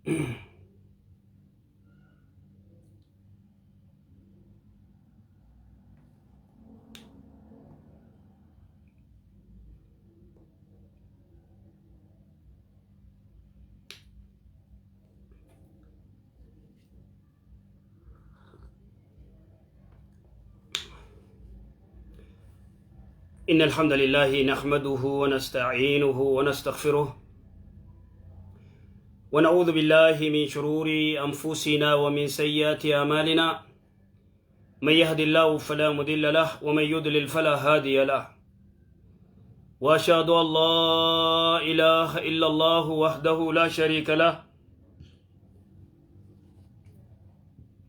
إن الحمد لله نحمده ونستعينه ونستغفره ونعوذ بالله من شرور أنفسنا ومن سيئات أعمالنا. من يهد الله فلا مضل له ومن يضلل فلا هادي له، وأشهد أن لا إله إلا الله وحده لا شريك له،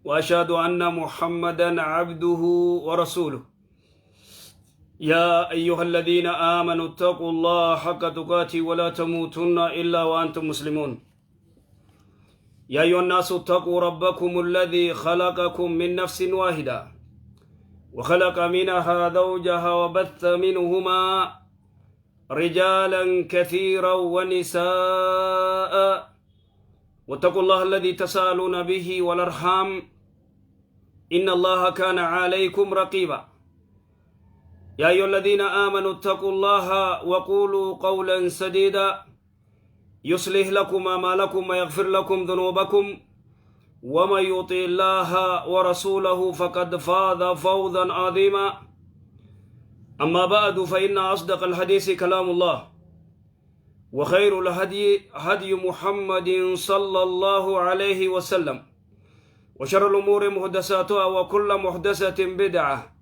وأشهد أن محمدا عبده ورسوله. يا أيها الذين آمنوا اتقوا الله حق تقاته ولا تموتن إلا وأنتم مسلمون. يا أيها الناس اتقوا ربكم الذي خلقكم من نفس واحدة وخلق منها زوجها وبث منهما رجالا كثيرا ونساء، واتقوا الله الذي تساءلون به والأرحام إن الله كان عليكم رقيبا. يا أيها الذين آمنوا اتقوا الله وقولوا قولا سديدا يصلح لكم أعمالكم ويغفر لكم ذنوبكم، ومن يطع الله ورسوله فقد فاز فوزا عظيما. أما بعد، فإن أصدق الحديث كلام الله، وخير الهدي هدي محمد صلى الله عليه وسلم، وشر الأمور محدثاتها، وكل محدثة بدعة،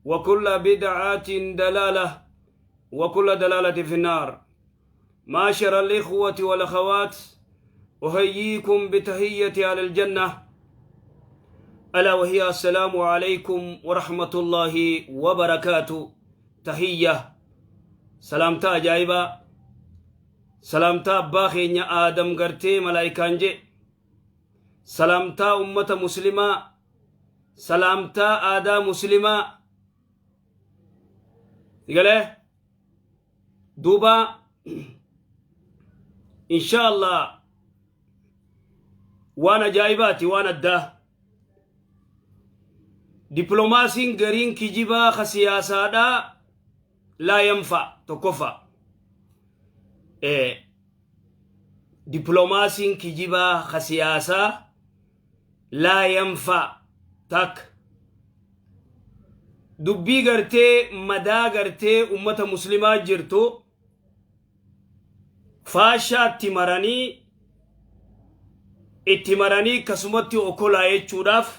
وكل بدعة دلالة، وكل دلالة في النار. معاشر الإخوة والأخوات، أحييكم بتحية أهل الجنة، ألا وهي السلام عليكم ورحمة الله وبركاته. تحية سلامتا أجايبا، سلامتا أبا خينيا آدم غرتي ملايكان جي، سلامتا أمة مسلمة، سلامتا آدم مسلمة. قال دوبا إن شاء الله waan ajaa'ibaati, waan addaa. Dippiloomaasiin gariin kijibaa ka siyaasaadhaa لا ينفع. Tokkoffaa, dippiloomaasiin kijibaa ka siyaasaa لا ينفع. Takka dubbii gartee madaa gartee ummata muslimaa jirtu faashaatti maranii itti maranii akkasumatti okolaa jechuudhaaf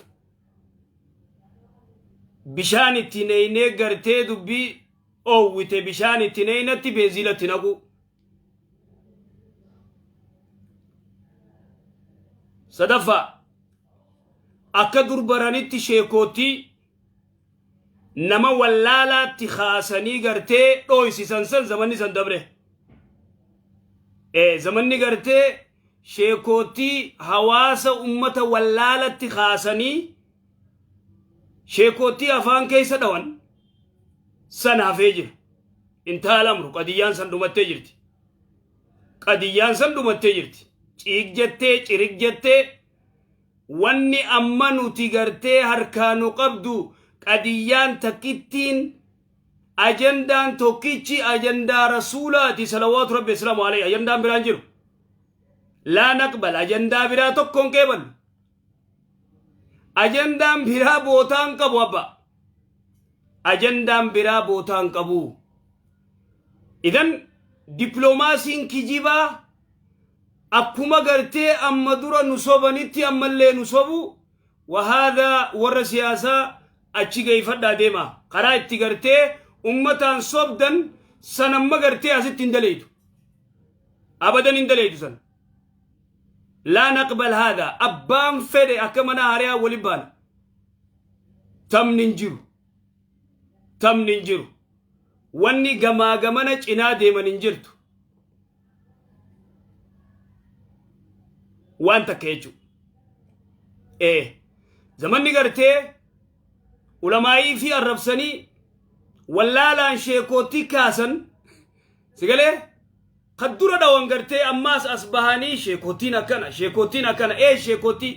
bishaan itti neeynee gartee dubbii oowwite bishaan itti neeynatti beenziilatti naqu. Sadaffaa, akka dur baranitti sheekootii nama wallaalaatti kaasanii gartee dhooysisan san zamanni san dabre. Zamanni gartee sheekootii hawaasa ummata wallaalatti kaasanii sheekootii afaan keessa dhawan san hafee jira. انتهى الأمر. Qadiyyaan san dhumattee jirti. Qadiyyaan san dhumattee jirti. Ciig jettee cirig jettee wanni amma nuti gartee harkaa nu qabdu qadiyyaan takkittiin, ajandaan tokkichi ajandaa rasuulaati صلوات ربي وسلامه عليه. Ajandaan biraan jiru. لا نقبل. Ajandaa biraa tokkoon qeeballu. Ajandaan biraa bootaan qabu abba. Ajandaan biraa bootaan qabu. Idan dippiloomaasiin kijibaa akkuma gartee amma dura nu sobanitti ammallee nu sobu. وهذا warra siyaasaa achi geeyfadhaa deema. Karaa itti gartee ummataan sobdan san amma gartee asitti hin daleeytu. Abadan hin daleeytu san. لا نقبل هذا. Abbaan fedhe akka mana hariyaa wali baana. Tamni hin jiru. Tamni hin jiru. Wanni gamaa gamana cinaa deeman hin jirtu. Waan takka jechuudha. Zamanni gartee ulamaayii fi arrabsanii wallaalaan sheekootii kaasan sigalee. Kan dura dhawan gartee ammaas as bahanii sheekotiin akkana, sheekotiin akkana, ee sheekotii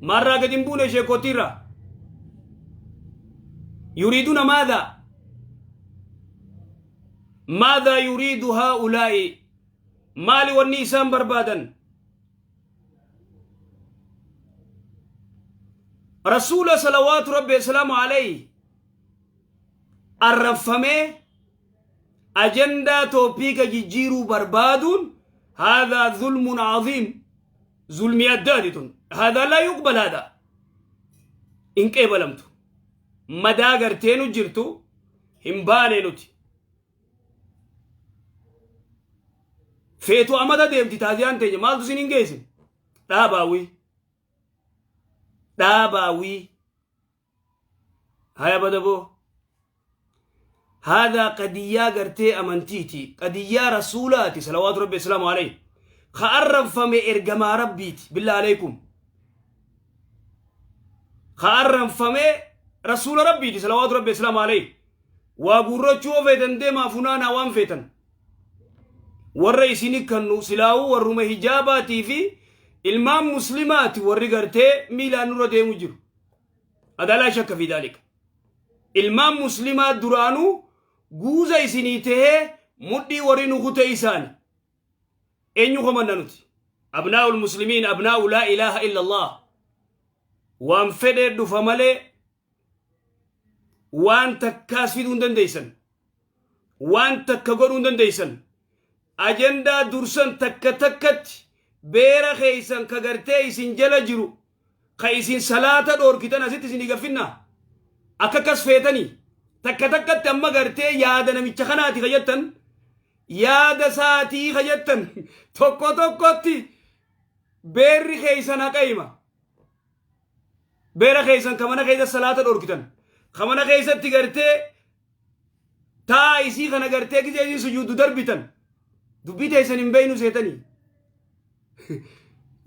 maarraa gadi hin buune sheekotiirraa. Yuriiduna maadhaa? Maadhaa yuriidu haa'ulaa'i? Maali wanni isaan barbaadan? Rasuula salawaatu rabbi wasalaamu alayhi arrabfamee ajandaa topic jijjiiruu barbaaduun, haadhaa zulmun caziim, zulmii addaati tun. Haadhaa laa yuqbal, haadhaa hin qeebalamtu. Madaa gartee nu jirtu hin baane nuti. Feetu amata deemti taaziyaan teenya, maaltu isin hin geessin? Dhaabaawii, dhaabaawii, haya badaboo. Haadhaa qadiyyaa gartee amantiiti, qadiyyaa rasuulaati salawaatu rabbi islaamu alayhi. Ka arrabfame ergamaa rabbiiti. Billaa alaykum, ka arrabfame rasuula rabbiiti salawaatu rabbi islaamu alayhi. Waa guurrachuu yoo feetan deemaa funaanaa waan feetan. Warra isini kannu silaawuu warruma hijaabaatii fi ilmaan muslimaati, warri gartee miilaan nurra deemu jiru. Adalaa shakka fi daalika. Ilmaan muslimaa duraanuu guuza isinii tahee mudhii warri nu kute isaani. Eenyu komanna nuti? Abnaa'ul muslimiin, abnaa'u laa ilaaha illa Allah. Waan fedhee dhufa malee waan takkaas fiduu hin dandeessan. Waan takka godhuu hin dandeessan. Ajandaa dursan takka takkatti beera keessan ka gartee isin jala jiru, ka isin salaata dhoorkitan asitti isin gaffinna. Akka akkas feetanii takka takkatti amma gartee yaada namicha kanaati ka jettan, yaada saatii ka jettan, tokko tokkotti beerri keessan haqa hima. Beera keessan ka mana keessa salaata dhorkitan, ka mana keessatti gartee taa isii kana gartee gizee isin sujuuddu darbitan, dubbii teessan hin beeynu seetanii.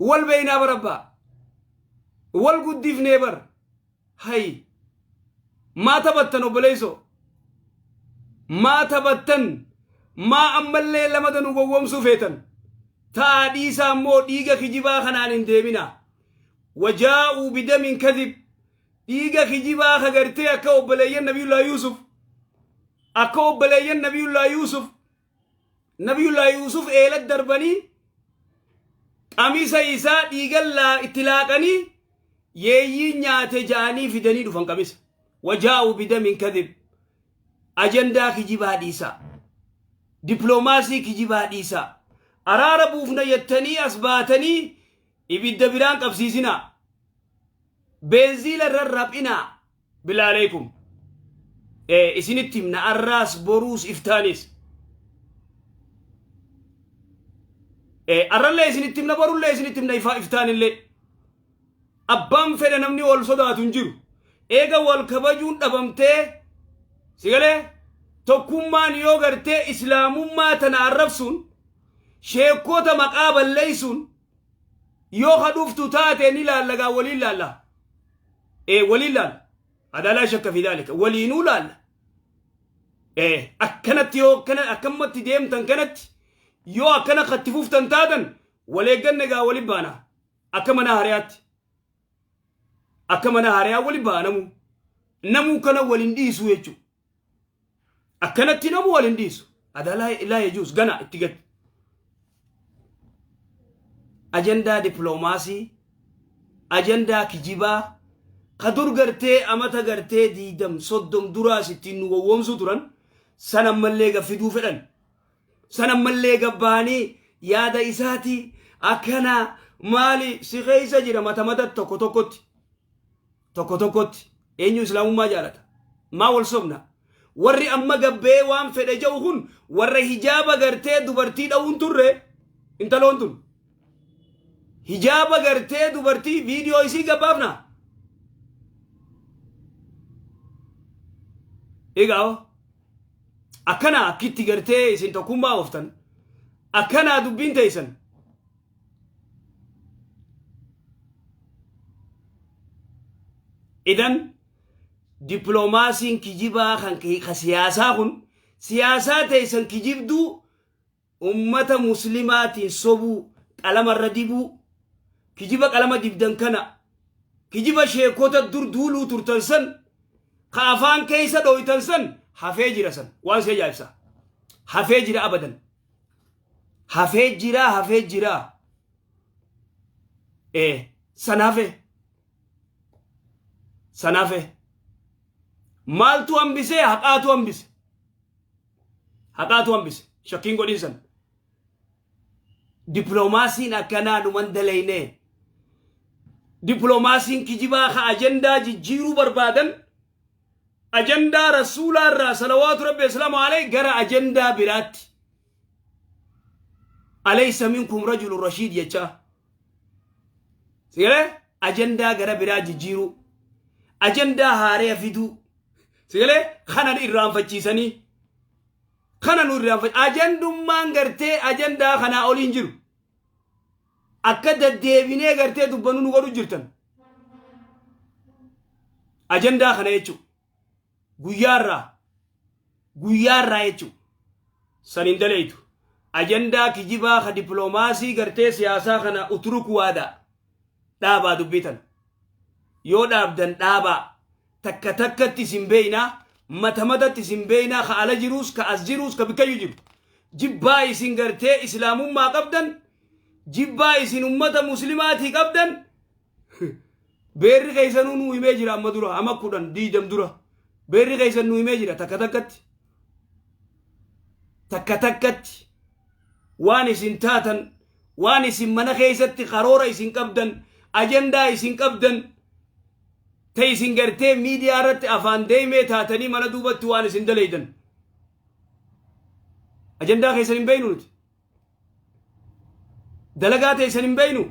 Wal beeynaa barabbaa, wal guddifnee bar. Hay, maa taphattan obboleessoo? Maa taphattan? Maa ammallee lamata nu gowwoomsuu feetan? Ta'a dhiisaa immoo, dhiiga kijibaa kanaan hin deemina. Wajaa'uu bidamin kadhib, dhiiga kijibaa ka gartee akka obboleeyyan nabiyullaa Yuusuf, akka obboleeyyan nabiyullaa Yuusuf, nabiyullaa Yuusuf eelat darbanii qamisa isaa dhiigan itti laaqanii yeeyyii nyaate ja'anii fidanii dhufan qamisa. Wajaa'uu bidamin kadhib, ajandaa kijibaa dhiisaa, dippiloomaasii kijibaa dhiisaa. Araara buufna jettanii as baatanii ibidda biraan qabsiisinaa, beenziila irra raphinaa. Bilaa aleekum, isinitti himna arraas, boruus, iftaanis. Arrallee isinitti himna, borullee isinitti himna, iftaanillee. Abbaan fedhe namni wal sodaatu hin jiru. Eega wal kabajuun dhabamtee, sigalee tokkummaan yoo gartee islaamummaa tana arrabsuun, sheekota maqaa balleessuun yoo ka dhuftu taate, ni laallagaa, waliin laalla. Ee, waliin laalla. Adaalaa shakka fi daalika waliinuu laalla. Ee, akkanatti yoo akkana akkamatti deemtan kanatti, yoo akkana katti fuftan taatan, wal eegganne gaa, wali baana akka mana hariyaatti, akka mana hariyaa wali ba'a. Namuu kana waliin dhiisu jechuudha. Akkanatti namuu waliin dhiisu. Adaa laa yajuus gana itti gadi. Ajandaa dippiloomaasii, ajandaa kijibaa ka dur gartee amata gartee 20 30 duraas ittiin nu gowwoomsuu turan san ammallee gaffiduu fedhan. San ammallee gabbaanii yaada isaatii akkana maali si keessa jira mata mata tokko tokkotti. Tokko tokkotti eenyu islaamummaa jaalata? Maa wal sobna? Warri amma gabbee waan fedhe jedhu kun warra hijaaba gartee dubartii dha'uun turre. Intaloon tun hijaaba gartee dubartii viidiyoo isii gabbaafna. Egaa akkana akkitti gartee isin tokkummaa ooftan, akkanaa dubbiin teessan. Idan dippiloomaasiin kijibaa kan ka siyaasaa kun, siyaasaa teessan kijibduu. Ummata muslimaatiin sobuu, qalamarra dibuu, kijiba qalama dibdan kana, kijiba sheekota dur duuluu turtan san, ka afaan keessa dhooytan san hafee jira. San waan si ajaa'ibsa, hafee jira, abadan hafee jira, hafee jira. Ee, san hafe, san hafe. Maaltu hambisee? Haqaatu hambise, haqaatu hambise. Shakkiin godhin san. Dippiloomaasiin akkanaa numan dalayne. Dippiloomaasiin kijibaa ka ajandaa jijjiiruu barbaadan, ajandaa rasuulaa irraa salawaatu rabbi islaamu alayhi gara ajandaa biraatti, alaysa minkum rajulun rashiid jechaa sigalee ajandaa gara biraa jijjiiruu, ajandaa haaree fiduu, sigalee kanan irraanfachiisanii, kana nu irraanfachi. Ajandummaan gartee ajandaa kanaa oliin jiru akka deddeebinee gartee dubbannu nu godhu jirtan. Ajandaa kana jechuun guyyaarraa guyyaarraa jechuun san hin daleeytu. Ajandaa kijibaa ka dippiloomaasii gartee siyaasaa kana uturuku waadaa dhaabaa. Dubbii tana yoo dhaabdan dhaabaa. Takka takkatti isin beeynaa, mata matatti isin beeynaa, ka ala jiruus, ka as jiruus, ka bikkayyuu jiru. Jibbaa isin gartee islaamummaa qabdan, jibbaa isin ummata muslimaatii qabdan, beerri keessanuu nuu himee jira. Amma dura ama 10 20 dura beerri keessan nuu himee jira. Takka takkatti, takka takkatti waan isin taatan, waan isin mana keessatti karoora isin qabdan, ajandaa isin qabdan, ta isin gartee miidiyaa irratti afaan deemee taatanii mana duubatti waan isin dalaydan, ajandaa keessan hin beeynu nuti. Dalagaa teessan hin beeynu.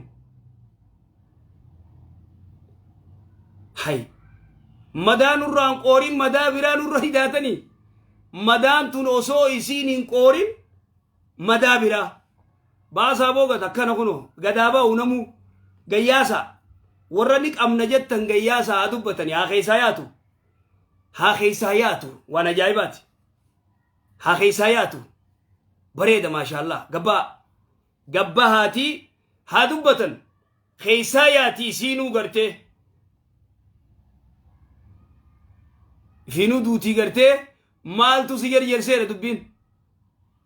Hay, madaa nurraan qoorin, madaa biraa nurra hidaatanii. Madaan tun osoo isiin hin qoorin madaa biraa baasaa boogata. Akkana kuno gadaa ba'u namuu gayyaasa. Warra ni qabna jettan gayyaasa, haa dubbatani, haa keessaa yaatu, haa keessaa yaatu. Waan ajaa'ibaati, haa keessaa yaatu. Bareeda, maashaallah. Gabbaa gabbaa haatii haa dubbatan, keessaa yaati. Isiinuu gartee ifiinuu duutii gartee maaltu si jarjarseera? Dubbiin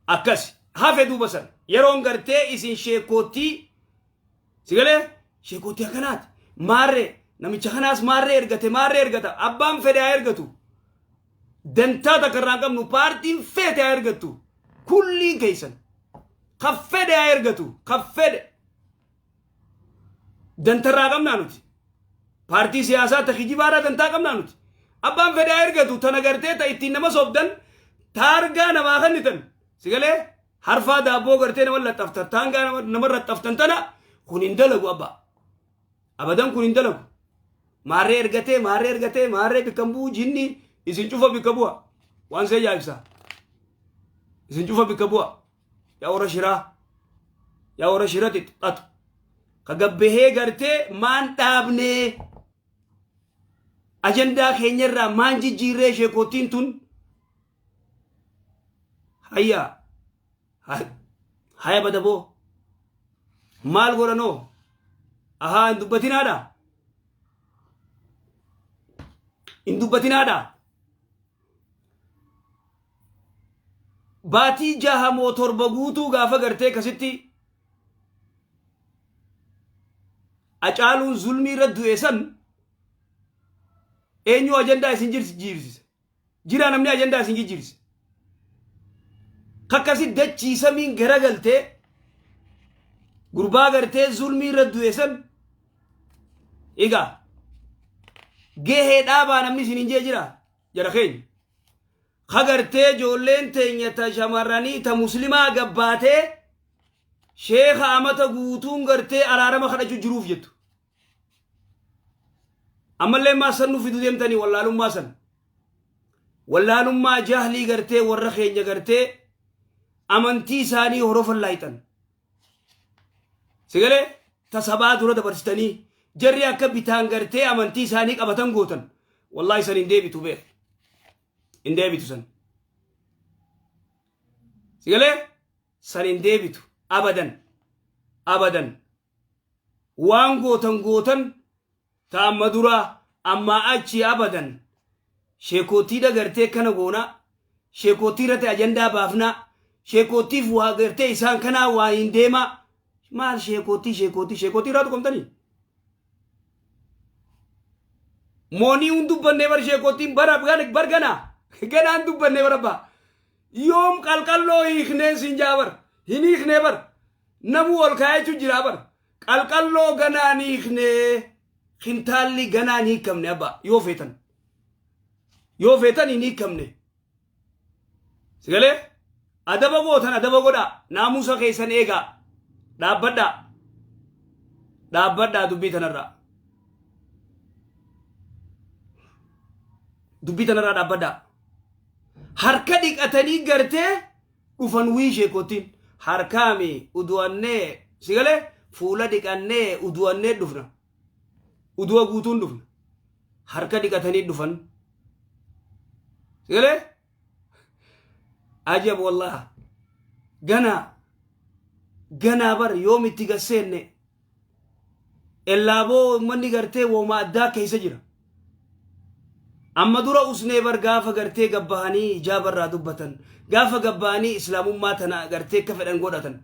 akkas hafe. Duuba san yeroon gartee isin sheekoottii si galee, sheekoottii akkanaati, maarree namicha kanaas maarree ergate, maarree ergata. Abbaan fedhe haa ergatu, dantaa takka irraa hin qabnu. Paartiin feete haa ergattu, kulliin keessan ka fedhe haa ergatu, ka fedhe dantarraa qabnaa nuti? Paartii siyaasaa ta kijibaarraa dantaa qabnaa nuti? Abbaan fedhe haa ergatu. Tana gartee ta ittiin nama sobdan, taargaa namaa kennitan, si galee, harfaa daabboo gartee nama laxxaftan, taangaa nama laxxaftan tana, kun hin dalagu abbaa. Abadan kun hin dalagu. Maarree ergatee, maarree ergatee, maarree bikkan bu'u. Jinni isin cufa bikka bu'a. Waan see ajaa'ibsa, isin cufa bikka bu'a. Yaa warra shiraa, yaa warra shirati xaxu, ka gabbahee gartee maan dhaabnee, ajandaa keenyarraa maan jijjiirree? Sheekootiin tun hayya haya badaboo maal godhanoo? Ahaa, hin dubbatinaadha, hin dubbatinaadha. Baatii 6 moo 7 guutuu gaafa gartee kasitti Acaaluun zulmii irra du'e san eenyu ajandaa isin jijjiirsise? Jira namni ajandaa isin jijjiirsise? Kakkasi dachii samiin garagaltee gurbaa gartee zulmii irra du'e san egaa gahee dhaabaa namni isin hin jee jira? Jara keenya ka gartee ijoolleen teenya ta shamarranii ta muslimaa gabbaatee sheeka amata guutuun gartee araarama kadhachuu jiruuf jettu, ammallee maa san nu fidu deemtanii? Wallaalummaa san, wallaalummaa jahlii gartee warra keenya gartee amantii isaanii horofan laayixan, sigalee ta sabaa dura dabarsitanii jarri akka bitaan gartee amantii isaanii qabatan gootan. Wallaahi san hin deebitu, beek, hin deebitu san. Sigalee San hin deebitu abadan abadan. Waan gootan gootan ta amma duraa ammaa achi abadan sheekootiidha gartee kana goonaa, sheekootii irratti ajandaa baafnaa, sheekootiif waa gartee isaan kanaa waa hin deemaa. Maal sheekootii sheekootii sheekootii irraa tuqamtanii? Moonii hin dubbannee bar sheekootiin bara bar ganaa ganaan dubbannee bara abbaa. Yoom qalqalloo hiikneen siin jaa bar hin hiiknee bar namuu ol kaayachuu jira bar qalqalloo ganaan hiiknee kintaalli ganaan hiikamne abbaa yoo feetan yoo feetan hin hiikamne sigalee adaba gootan adaba godhaa naamusa keessan eegaa dhaabbadhaa dhaabbadhaa dubbii tanarraa dubbii tanarraa dhaabbadhaa. Harka dhiqatanii gartee dhufan wii sheekotiin harkaami udu'annee sigalee fuula dhiqannee udu'annee dhufna. Udu'a guutuun dhufna. Harka dhiqatanii dhufan. Sigalee ajab wallah ganaa ganaa bar yoom itti gasseenne Ellaaboo ummanni gartee wooma addaa keessa jira. Amma dura usnee bar gaafa gartee gabbahanii hijaaba irraa dubbatan. Gaafa gabbahanii islaamummaa tana gartee akka fedhan godhatan.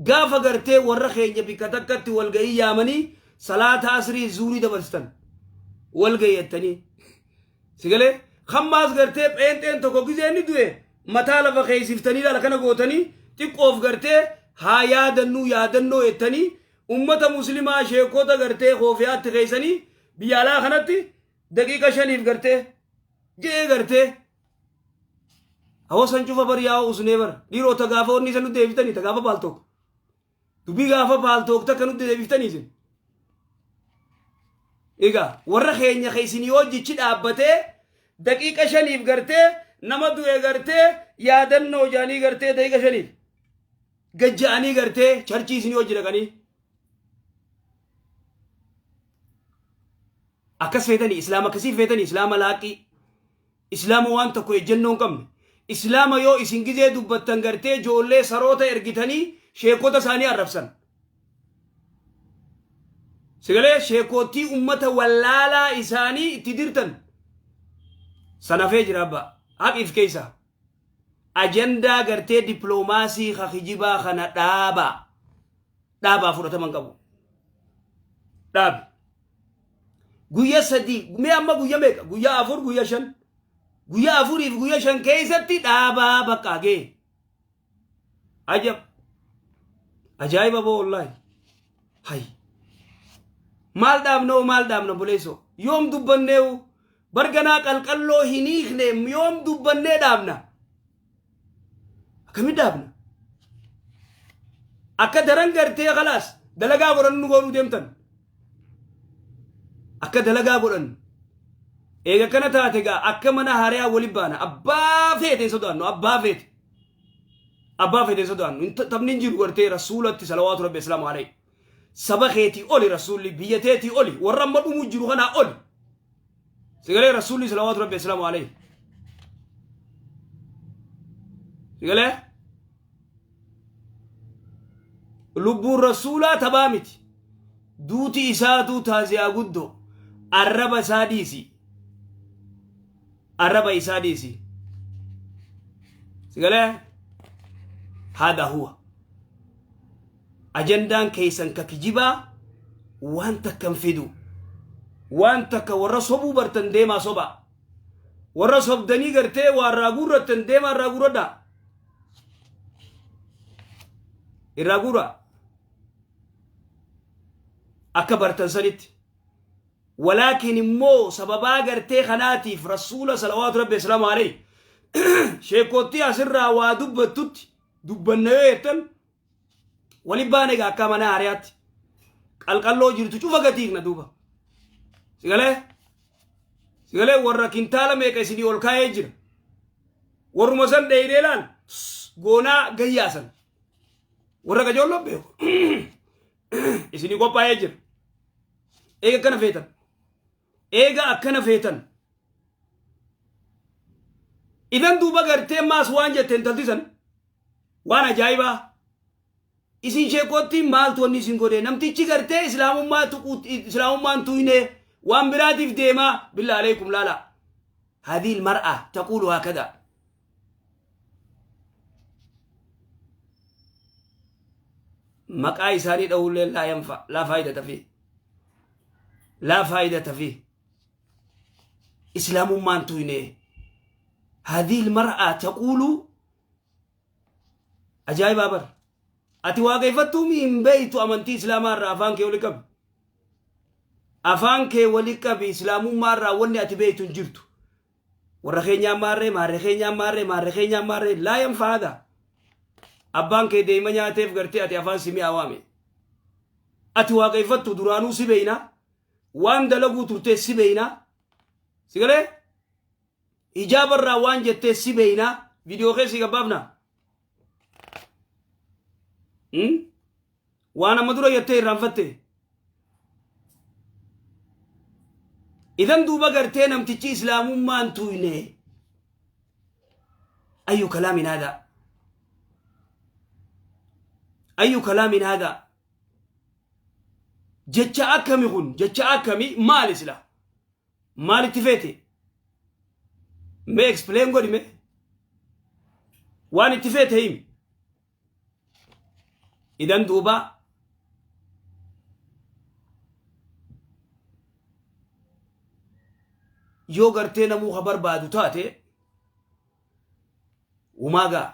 Gaafa gartee warra keenya bikka takkatti walgahii yaamanii salaata asrii zuurii dabarsitan. Walgahiyattanii. Sigalee hammaas gartee pheenxeen tokko gizee inni du'e mataa lafa keessiftanii laala kana gootanii xiqqoof gartee haa yaadannuu yaadannoo jettanii ummata muslimaa sheekota gartee koofiyaatti keessanii biyya alaa kanatti daqiiqa shaniif gartee je'ee gartee hawasan cufa bar yaa'u usnee bar dhiiroo ta gaafa onni isa nu deebiftanii ta gaafa baaltook Dubbii gaafa paaltook takka nutti deebiftanii isin. Egaa warra keenya ka isinii hojjichi dhaabbatee daqiiqa shaniif gartee nama du'e gartee yaadannoo jaanii gartee daqiiqa shaniif gajja'anii gartee charchii isinii hojji dhaqanii. Akkas feetanii islaama akkasii feetanii islaama laaqqii. Islaama waan tokko ejjennoo hin qabne. Islaama yoo isin gizee dubbattan gartee ijoollee saroota ergitanii sheekota isaanii arrabsan. Sigalee sheekootii ummata wallaalaa isaanii itti dirtan. Sanafee jira abbaa. Haqiif keessa. Ajandaa gartee dippiloomaasii ka kijibaa kana dhaabaa. Dhaabaa fudhatama hin qabu. Dhaabi. Guyya sadii mee amma guyya meeqa? Guyya afur guyya shan. Guyya afuriif guyya shan keessatti dhaabaa bakka gee. Ajab. Ajaa'iba boo wallaahi. Hay. Maal dhaabna hoo maal dhaabna buleessoo? Yoom dubbanneewu? Barganaa qalqalloo hin hiikne yoom dubbannee dhaabna? Akkamitti dhaabna? Akka daran gartee kalaas dalagaa godhannu nu godhuu deemtan. Akka dalagaa godhannu. Eega kana taate gaa akka mana haariyaa wali baana. Abbaa feete hin sodaannu. Abbaa feete. Abbaa feete hin sodaannu. Taphni hin jiru gartee rasuulatti salawaatu rabbi islaamu alayhi. Saba keetii oli rasuulli biyya teetii oli warra amma dhumuu jiru kanaa oli. Sigalee rasuulli salawaatu rabbi islaamu alayhi. Sigalee lubbuun rasuulaa taphaa miti. Duuti isaatuu taaziyaa guddoo arraba isaa dhiisi. Arraba isaa dhiisi. Sigalee haadha huwa. Ajandaan keessan ka kijibaa waan takka hin fidu. Waan takka warra sobuu bartan deemaa sobaa. Warra sobdanii gartee waa irraa guurrattan deemaa irraa guurradhaa. Irraa guuraa. Akka bartan sanitti. Walaakin immoo sababaa gartee kanaatiif rasuula salawaatu rabbi islaamu alayhi sheekottii asirraa waa dubbattutti dubbanna yoo jettan wali baane egaa akka mana haariyaatti qalqalloo jirtu cufa gatiifna duuba. Sigalee sigalee warra kintaala meeqa isinii ol kaa'ee jira. Warruma san dheeynee laal goonaa gayyaasan. Warra qajoolloon beeku. Isinii qophaa'ee jira. Eega akkana feetan. Eega akkana feetan. Idan duuba gartee maas waan jette intalti san. Waan ajaa'ibaa. Isin sheekootti maaltu wanni isin godhe? Namtichi gartee islaamummaa tuquu, islaamummaan tuyne, waan biraatiif deemaa. Billaa aleekum, laala. هذه المرأة تقول هكذا. Maqaa isaanii dha'uullee لا ينفع، لا فائدة فيه، لا فائدة فيه. Islaamummaan tuyne هذه المرأة تقول. Ajaa'ibaa bar. Ati waaqeffattuu hin beeytu. Amantii islaamaa irraa afaan kee wali qabi, afaan kee wali qabi. Islaamummaa irraa wanni ati beeytu hin jirtu. Warra keenyaa maarree, maarree keenyaa maarree, maarree keenyaa maarree, لا ينفع هذا. Abbaan kee deema nyaateef gartee ati afaan simii awaame. Ati waaqeffattu duraanuu si beeyna, waan dalaguu turtee si beeyna. Si galee hijaabarraa waan jettee si beeyna. Viidiyoo keessi gabbaafna waan amma dura jettee irraanfatte. Idan duuba gartee namtichi islaamummaan tuyne. أي كلام هذا؟ أي كلام هذا؟ Jecha akkami kun? Jecha akkami? Maali sila? Maalitti feete? Mee explain godhi. Mee waan itti feete himi. Idan duuba yoo gartee namuu ka barbaadu taate, umaagaa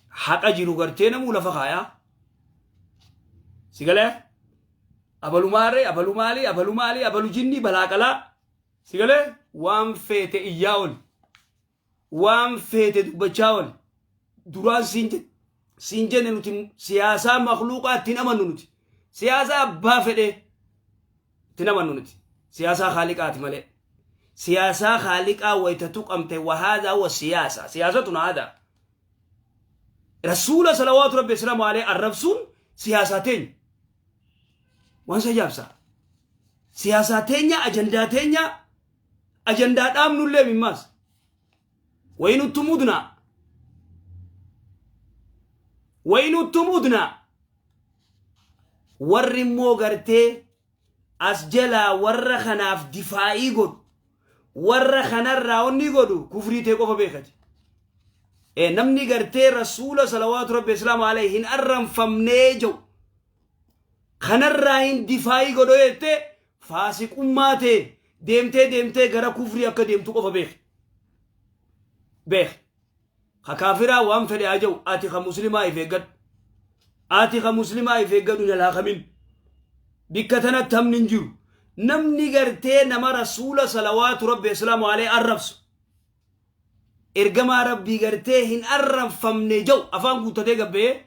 haqa jiru gartee namuu lafa kaayaa. Si galee abalu maarree, abalu maalii, abalu maalii, abalu jinni balaaqalaa. Si galee waan feete iyyaa ol, waan feete dubbachaa ol. Duraan siin jenne, nuti siyaasaa makluuqaa ittiin amannu. Nuti siyaasaa abbaa fedhee ittiin amannu. Nuti siyaasaa haaliqaati malee. Siyaasaa haaliqaa wayta tuqamte, وهذا هو السياسة، سياستنا هذا. Rasuula صلوات ربي وسلامه عليه arrabsuun siyaasaa teenya. Waan sa jaabsa siyaasaa teenya, ajandaa teenya, ajandaa dhaabnullee mimmaas وإن عدتم عدنا، وإن عدتم عدنا. Warri immoo gartee as jalaa warra kanaaf difaa'ii godhu, warra kanarraa onni godhu, kufrii ta'e qofa beekati. Namni gartee rasuula صلوات ربي وسلامه عليه hin arranfamnee jiru kanarraa hin difaa'ii godhu jettee, faasiqummaa ta'e deemtee deemtee gara kufrii akka deemtu qofa beeki. Beeki. Ka kaafiraa waan fedhe haa jiru, ati ka muslimaa if eeggadhu. Ati ka muslimaa if eeggadhu, hin halaakamin. Bikka tanatti hamni hin jiru. Namni gartee nama rasuula صلوات ربي وسلامه عليه arrabsu, ergamaa rabbii gartee hin arranfamne jau afaan guuttatee gabbee,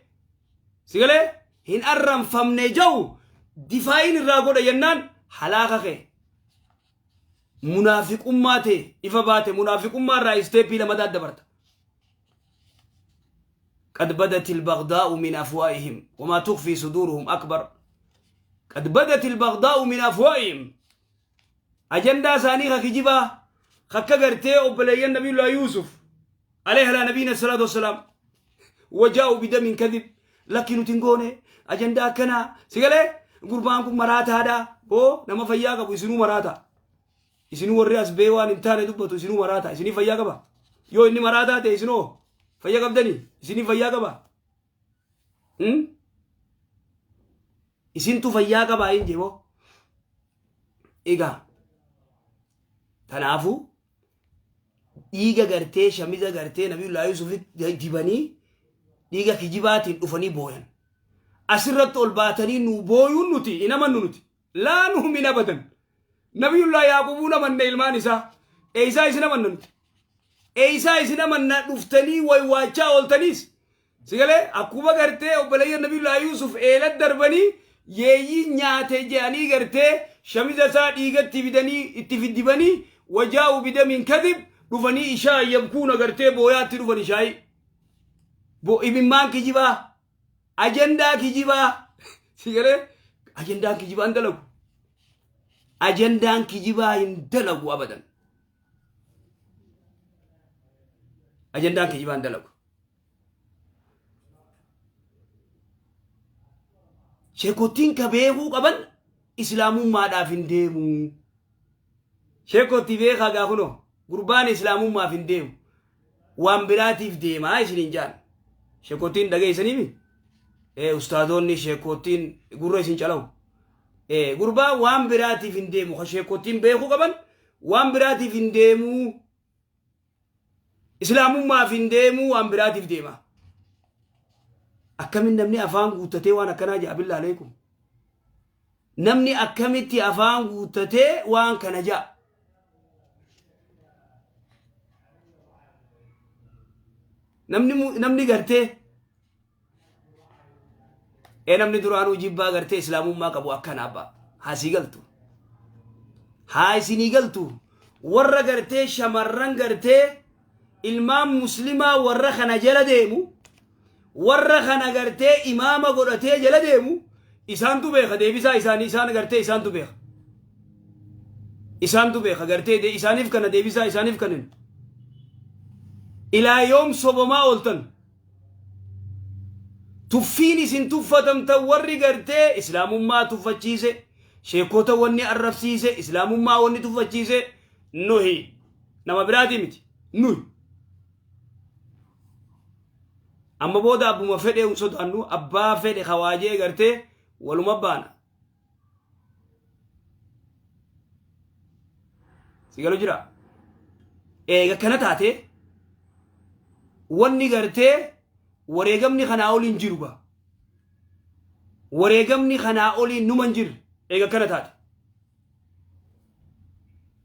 si galee hin arranfamne jau difaayin irraa godha jennaan, halaaka kee munaafiqummaa ta'e ifa baate. Munaafiqummaa irraa step lamataa dabarta. قد بدت البغضاء من أفواههم وما تخفي صدورهم أكبر. قد بدت البغضاء من أفواههم. Ajandaa isaanii ka kijibaa kakka gartee obboleeyyan nabiyullah Yuusuf عليه على نبينا الصلاة والسلام وجاءوا بدم كذب. Lakki, nuti hin goone ajandaa akkanaa. Si galee gurbaan kun maraataadha. Boo, nama fayyaa qabu isinuu maraata. Isinuu warri as bee waan hin taane dubbatu, isinuu maraata. Isinii fayyaa qaba? Yoo inni maraataa ta'e, isinoo fayyaa qabdanii? Isinii fayyaa qaba? Isintu fayyaa qabaa hin jeeboo. Egaa kanaafuu dhiiga gartee shamiza gartee nabiyullaa Yuusufitti dibanii dhiiga kijibaatiin dhufanii booyan. Asirratti ol baatanii nu booyuun nuti hin amannu nuti. لا نؤمن أبدا. Nabiyullaa Yaaqubuun amanne, ilmaan isaa. Eeysaa isin amanna nuti? Eeysaa isin amanna dhuftanii waywaachaa ooltaniis? Sigalee akkuma gartee obboleeyyan nabiyullaa Yuusuf eelat darbanii yeeyyii nyaate jedhanii gartee shamiza isaa dhiigatti fidanii itti fiddibanii وجاءوا بدم كذب dhufanii ishaa يبكون gartee booyaatti dhufan ishaayii. Bo imimmaan kijibaa, ajandaa kijibaa. Sigalee ajandaan kijibaa hin dalagu. Ajandaan kijibaa hin dalagu abadan. Ajandaan kijibaa hin dalagu. Sheekottiin ka beekuu qaban islaamummaadhaaf hin deemu. Sheekotti beekaa gaa kunoo gurbaan islaamummaaf hin deemu. Waan biraatiif deemaa isiniin jaan. Sheekottiin dhageessaniimi? Ee ustaadoonni sheekottiin gurra isin calawu. Ee gurbaan waan biraatiif hin deemu. Ka sheekottiin beekuu qaban waan biraatiif hin deemu. Islaamummaaf hin deemu, waan biraatiif deema. Akkamin namni afaan guuttatee waan akkanaa jedha, billaa aleekum? Namni akkamitti afaan guuttatee waan kana jedha? Namni gartee ee namni duraanuu jibbaa gartee islaamummaa qabu akkana abbaa haa sii galtu. Haa isinii galtu. Warra gartee shamarran gartee ilmaan muslimaa warra kana jala deemu, warra kana gartee imaama godhatee jala deemu, isaantu beeka deebisaa isaanii. Isaan gartee isaantu beeka. Isaantu beeka gartee isaaniif kana deebisaa isaaniif kanin. Ilaa yoom sobomaa ooltan? Tuffiin isin tuffatamtan, warri gartee islaamummaa tuffachiise, sheekota wanni arrabsiise, islaamummaa wanni tuffachiise nuhi, nama biraatii miti nuhi. Amma booda abbuma fedhe hin sodaannu, abbaa fedhe kawaajee gartee waluma baana. Si galu jira? Eega kana taate, wanni gartee wareegamni kanaa oliin jiru gaa. Wareegamni kanaa oliin numa hin jirre eega kana taate.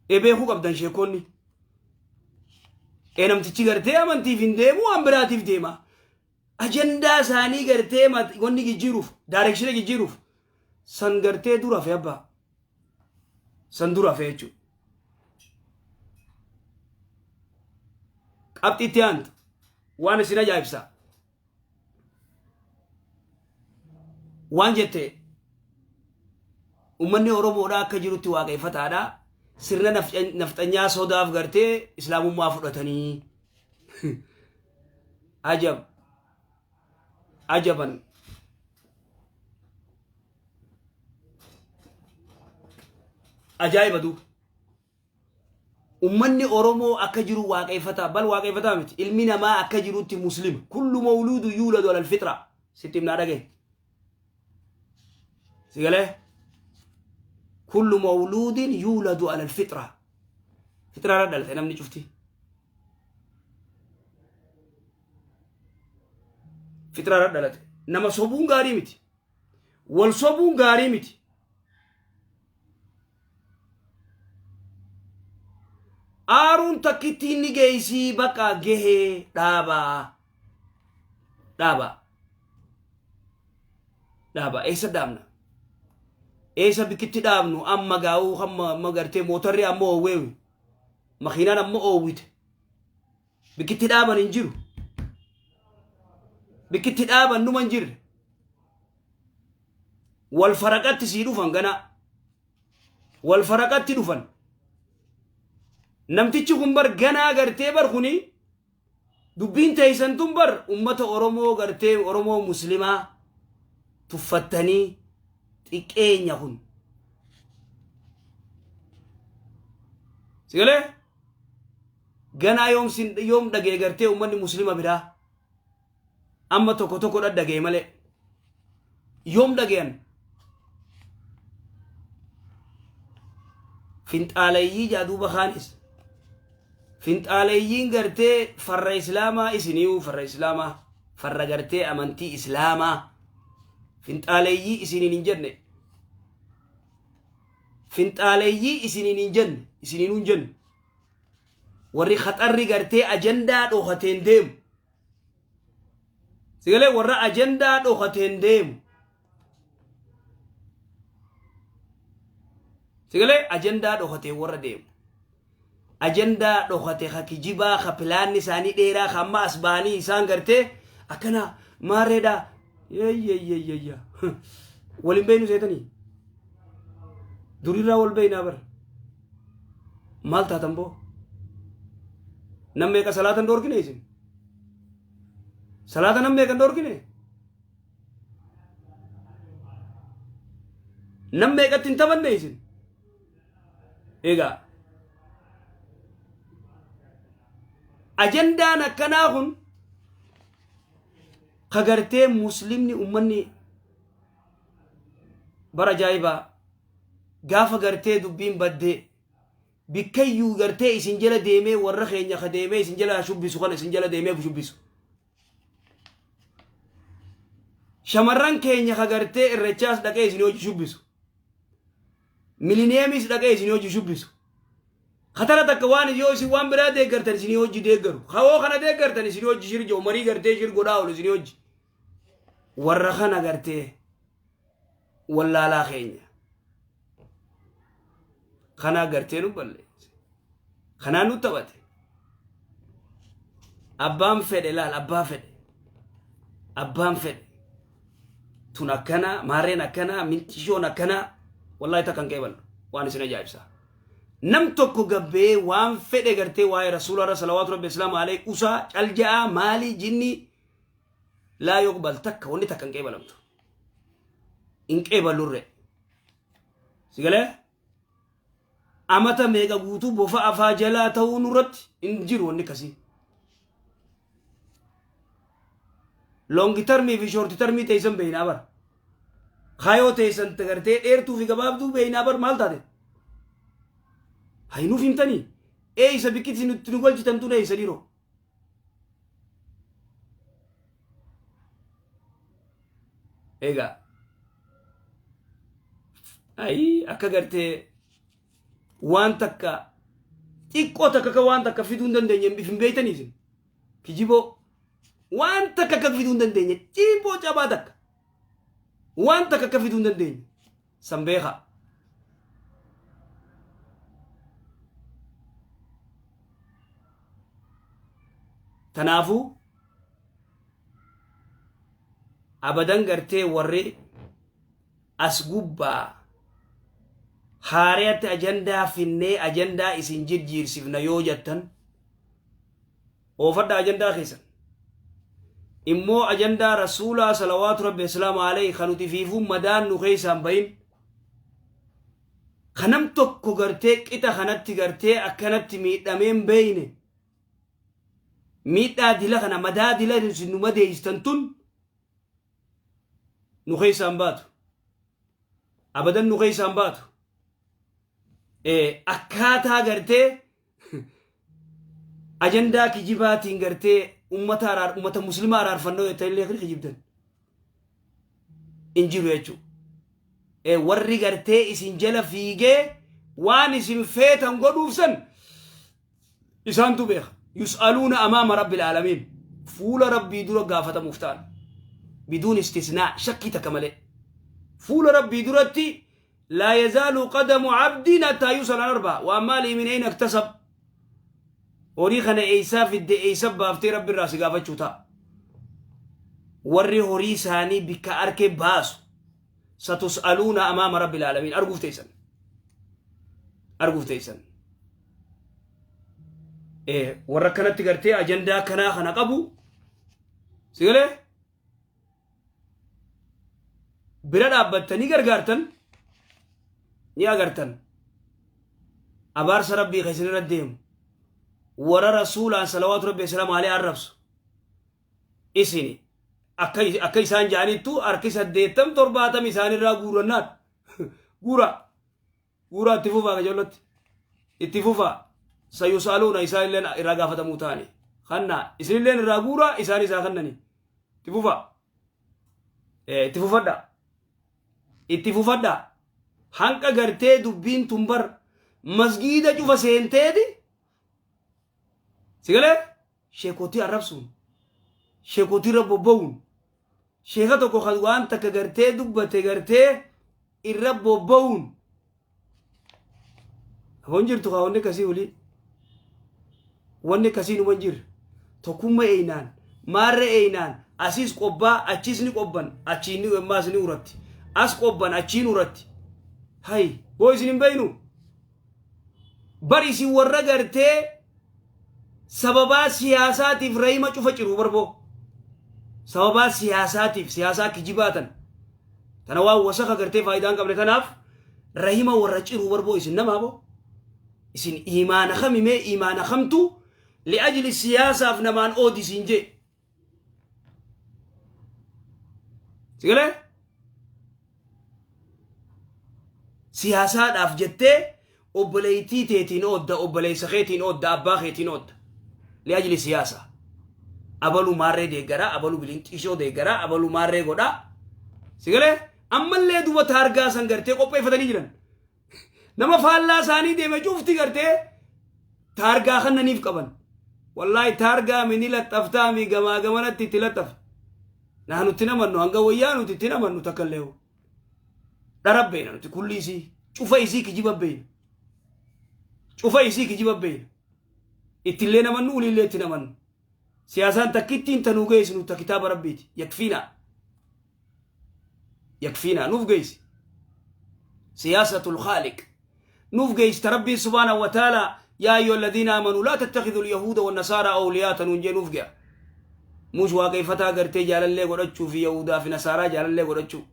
E beekuu qabdan sheekonni. E namtichi gartee amantiif hin deemu, waan biraatiif deema. Ajandaa isaanii gartee wanni jijjiiruuf, direction jijjiiruuf san gartee dura fe abbaa. San dura fe jechuudha. Qabxii itti aantu waan isin ajaa'ibsa. Waan jette, uummanni Oromoodhaa akka jirutti waaqeffataadha. Sirna nafxanyaa sodaaf gartee islaamummaa fudhatanii. Ajab! Ajaban! Ajaa'iba duuba. Ummanni Oromoo akka jiru waaqeffataa, bal waaqeffataa miti. Ilmi namaa akka jirutti muslima. كل مولود يولد على الفطرة. Sitti himnaa dhagaye. Si galee? كل مولود يولد على الفطرة. Fixraa irra dhalate namni cufti. Fixraa irra dhalate. Nama sobuun gaarii miti. Wal sobuun gaarii miti. Aaruun takkitti inni geessii bakka gahee dhaabaa. Dhaabaa. Dhaabaa. Eessa dhaabna? Eessa bikkitti dhaabnu amma gaa'uu hamma amma gartee mootarri amma oowweewi. Makiinaan amma oowwite. Bikkitti dhaaban hin jiru. Bikkitti dhaaban numa hin jirre. Wal faraqatti sii dhufan ganaa. Wal faraqatti dhufan. Namtichi kun bar ganaa gartee bar kuni dubbiin teessan tun bar ummata Oromoo gartee Oromoo Muslimaa tuffattanii xiqqeenya kun. Sigalee? Ganaa yoom sin yoom dhagee gartee ummanni Muslima biraa amma tokko tokko dhadhagee malee yoom dhageyan? Finxaaleeyyii jaa duuba kaanis finxaaleeyyiin gartee farra islaamaa, isiniiuu farra islaamaa, farra gartee amantii islaamaa. Finxaaleeyyii isiniin hin jenne, finxaaleeyyii isiniin hin jenne, isiniinuu hin jenne. Warri khaxarri gartee ajandaa dhokateen deemu sigalee, warra ajandaa dhokateen deemu sigalee, ajandaa dhokateen warra deemu, ajandaa dhokate ka kijibaa, ka pilaanni isaanii dheeraa, ka amma as bahanii isaan gartee akkana maarreedha yeeyyeyyeeyya waliin beeynu seetanii durirraa wal beeynaa bar. Maal taatan boo? Nam meeqa salaatan dhoorkine isin? Salaata nam meeqa dhoorkine? Nam meeqatti hin taphanne isin? Egaa ajandaan akkanaa kun ka gartee muslimni ummanni bara ajaa'ibaa gaafa gartee dubbiin baddee bikkayyuu gartee isin jala deemee warra keenya ka deemee isin jala shubbisu kana isin jala deemee shubbisu. Shamarran keenya ka gartee irrechaas dhaqee isin hojii shubbisu. Miliniyeemiis dhaqee isin hojii shubbisu. Katara takka waan yoo isin waan biraa deeggartan isin hojii deeggaru. Kawoo kana deeggartan isin hojii shir jiru marii gartee shir godhaa oolu isin hojii. Warra kana gartee wallaalaa keenya. Kanaa gartee nu balleesse. Kanaa nu taphate. Abbaan fedhe laal abbaa fedhe. Abbaan fedhe. Tun akkanaa maarreen akkanaa mintishoon akkanaa wallaahi takka hin qeeballu waan isin ajaa'ibsaa. Nam tokko gabbee waan fedhe gartee waa'ee rasuula irra salawaatu rabbi islaamu alayhi usaa calja'aa maalii jinnii laa yuqbal takka wanni takka hin qeebalamtu. Hin qeeballurre. Si galee? Amata meeqa guutuu bofa afaa jalaa ta'uu nurratti hin jiru wanni akkasii. Long termii fi short termii teessan beeynaa bara. Kaayoo teessan gartee dheertuu fi gabaabduu beeynaa bar maal taate? Hayi nuuf himtanii? Eeysa bikkiti nutti nu galchitan tun eeysa dhiiroo? Egaa ayii akka gartee waan takka xiqqoo takka akka waan takka fiduu hin dandeenye hin beektanii isin kijiboo waan takka akka fiduu hin dandeenye ciiboo cabaa takka waan takka akka fiduu hin dandeenye san beekaa. Tanaafuu abadan gartee warri as gubbaa haarayatti ajandaa finnee ajandaa isin jirjiirsifna yoo jettan oofadha ajandaa keessan. Immoo ajandaa rasuulaa salawaatu rabbi islaamu alayhi kan nuti fiifuu madaan nu keessaan bahin kanam tokko gartee qixa kanatti gartee akkanatti miidhamee hin beeyne miidhaa dila kana madaa dila isin nu madeeystan tun nu keessaan baatu abadan nu keessaan baatu. Akkaataa gartee ajandaa kijibaatiin gartee ummata araar ummata muslima araarfannoo jettan illee kijibdan hin jiru jechuudha. Warri gartee isin jala fiigee waan isin feetan godhuuf san isaantu beeka. Yus'aluuna amaama rabbil aalamiin. Fuula rabbii dura gaafatamuuf ta'an. Biduun istisnaa shakkii takka malee. Fuula rabbii duratti laa yazaalu qadamu abdiin hattaa yus'al an arba'a. Waan maalii min ayna iktasab. Horii kana eeysaa fidde eeysa baaftee rabbi irraa si gaafachuu ta'a. Warri horii isaanii bikka arke baasu satus'aluuna amaama rabbil aalamiin arguuf teessan. Arguuf teessan. Warra akkanatti gartee ajandaa akkanaa kana qabu si galee bira dhaabbattanii gargaartan ni agartan. Abaarsa rabbii kan isin irra deemu warra rasuulaan salawaatu rabbi islaamu alee arrabsu isini akka isaan ja'anittu harki 80 70 isaanirraa guurannaan guura guuraa itti fufaa kajollatti itti fufaa sayusaaluuna isaan illeen irraa gaafatamuu ta'ani kanna isinilleen irraa guuraa isaan isaa kannani itti fufaa itti fufadha itti fufadha hanqa gartee dubbiin tun bar masgiida cufa seenteeti sigalee sheekotii arrabsuun sheekotii irra bobba'uun sheeka tokko kan waan takka gartee dubbate gartee irra bobba'uun hafoon jirtu kaa wanni akkasii olii wanni akkasii numa hin jirre tokkumma eeynaan maarra eeynaan asiis qobbaa achiis ni qobban achiin ni ammaas ni uratti as qobban achiin uratti hay boo isin hin beeynu bar isin warra gartee sababaa siyaasaatiif rayima cufa ciru barboo sababaa siyaasaatiif siyaasaa kijibaatan tana waan wasaka gartee faayidaa hin qabne tanaaf Rahima warra ciruu barboo isin namaa boo. Isin iimaana kami mee iimaana kamtu li'ajli siyaasaaf namaan oodi siin jee. Sigalee? Siyaasaadhaaf jettee obboleettii teetiin oodda, obboleessa keetiin oodda, abbaa keetiin oodda. Li'ajli siyaasaa. Abaluu maarree deeggaraa, abaluu bilinxiishoo deeggaraa, abaluu maarree godhaa. Sigalee? Ammallee duba taargaa san gartee qopheeffatanii jiran. Nama faallaa isaanii deeme cufti gartee taargaa kannaniif qaban. Wallaahi taargaa mi ni laxxaftaa mi gamaa gamanatti itti laxxafa. Naa nutti namannu hanga wayyaa nuti itti namannu takka illee. Dhara beena nuti kulli isii cufa isii kijiba beena. Cufa isii kijiba beena. Ittillee namannu uliillee itti namannu. Siyaasaan takkittiin tanuu geessinu ta kitaaba rabbiiti. Yakfiinaa. Yakfiinaa nuuf geessi. Siyaasatul khaaliq. Nuuf geessi ta rabbiin subhaanahu wa ta'ala yaa ayyuha alladhiina amanuu laa tattakhidhu alyahuuda wannasaaraa awliyaa tanuun jee nuuf ge'a. Muus waaqeeffataa gartee jaalallee godhachuu fi yahudaa fi nasaaraa jaalallee godhachuu.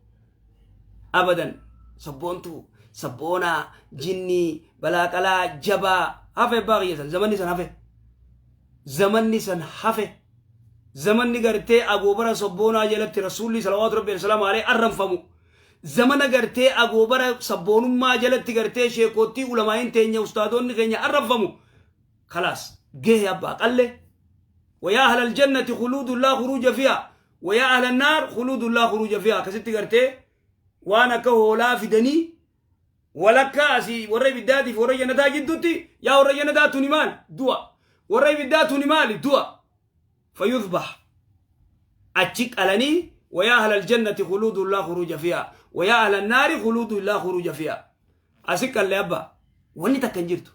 Abadan sabboontuu sabboonaa jinnii balaaqalaa jabaa hafe abbaa kiyya san zamanni san hafe. Zamanni san hafe. Zamanni gartee agoobara sabboonaa jalatti rasuulli salawaatu rabbi salaamu alayhi arranfamu. Zamana gartee agoobara sabboonummaa jalatti gartee sheekottii ulamaa'iin teenya ustaadoonni keenya arranfamu. Kalaas gahe abbaa qalle. Wayaa ahlal jannati khuluudun laa khuruuja fiha. Wayaa ahlan naar khuluudun laa khuruuja fiha. Akkasitti gartee waan akka hoolaa fidanii walakkaa asii warra ibiddaatiif warra jannataa jidduutti yaa warra jannataa tuni maali du'a warra ibiddaa tuni maali du'a fayudbah achi qalanii wayaa ahlal jannati khuluudun laa khuruuja fiha wayaa ahlan naari khuluudun laa khuruuja fiha asi qalle abba wanni takka hin jirtu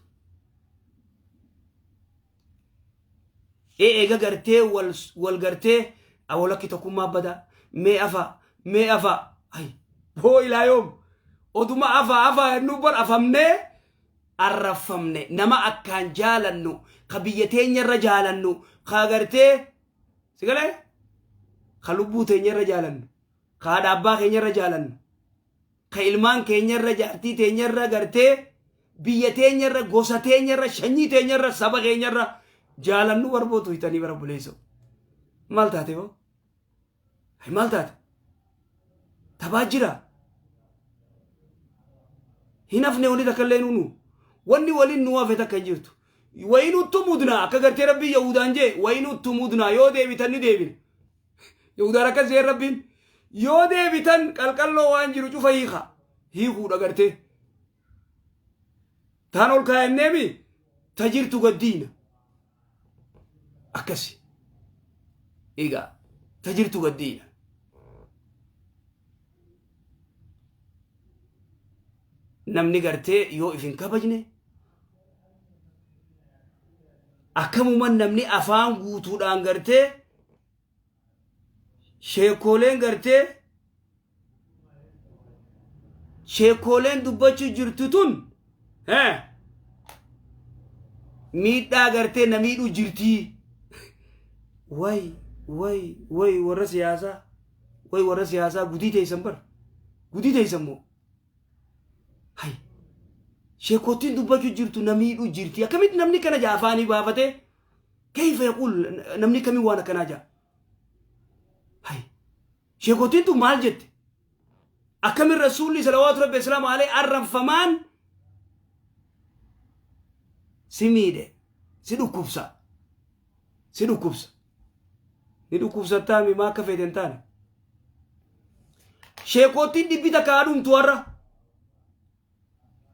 ee eega gartee wal wal gartee awolakki tokkummaa bada mee afa mee afa ay boo ilaa yoom oduma afa afa nu bar afamnee arrafamne nama akkaan jaalannu ka biyya teenyarra jaalannu ka gartee si galee ka lubbuu teenyarra jaalannu ka haadha abbaa keenyarra jaalannu ka ilmaan keenyarra jaartii teenyarra gartee biyya teenyarra gosa teenyarra shanyii teenyarra saba keenyarra jaalannu barbootu hitanii bara buleessoo maal taate boo Ay, maal taate tabaa jira hin hafne wanni takka illee nunu wanni waliin nu hafe takka hin jirtu wayinuttu mudnaa akka gartee rabbii yahudaan jee wayinuttu mudnaa yoo deebitan ni deebina Yahudaan akkas jeen rabbiin yoo deebitan qalqalloo waan jiru cufa hiika hiikuudha gartee taan ol kaayanneemi ta jirtu gaddiina akkasi egaa ta jirtu gaddiina namni gartee yoo if hin kabajne akkamuma namni afaan guutuudhaan gartee sheekooleen gartee sheekooleen dubbachuu jirtu tun miidhaa gartee na miidhuu jirtii way way way warra siyaasaa way warra siyaasaa gudii teessan bar gudii teessan moo Hay. Sheekottiin dubbachuu jirtu na miidhuu jirti. Akkamitti namni kana jaa afaanii baafatee kayfa yaquul namni kamiin waan akkanaa jaa. Hay. Sheekottiin tun maal jette? Akkamin rasuulli salawaatu rabbi islaamu alayhi arranfamaan si miidhe si dhukkubsa si dhukkubsa ni dhukkubsattaa mi maa akka feete hin taane. Sheekottiin dhibbi takka haa dhumtu har'a.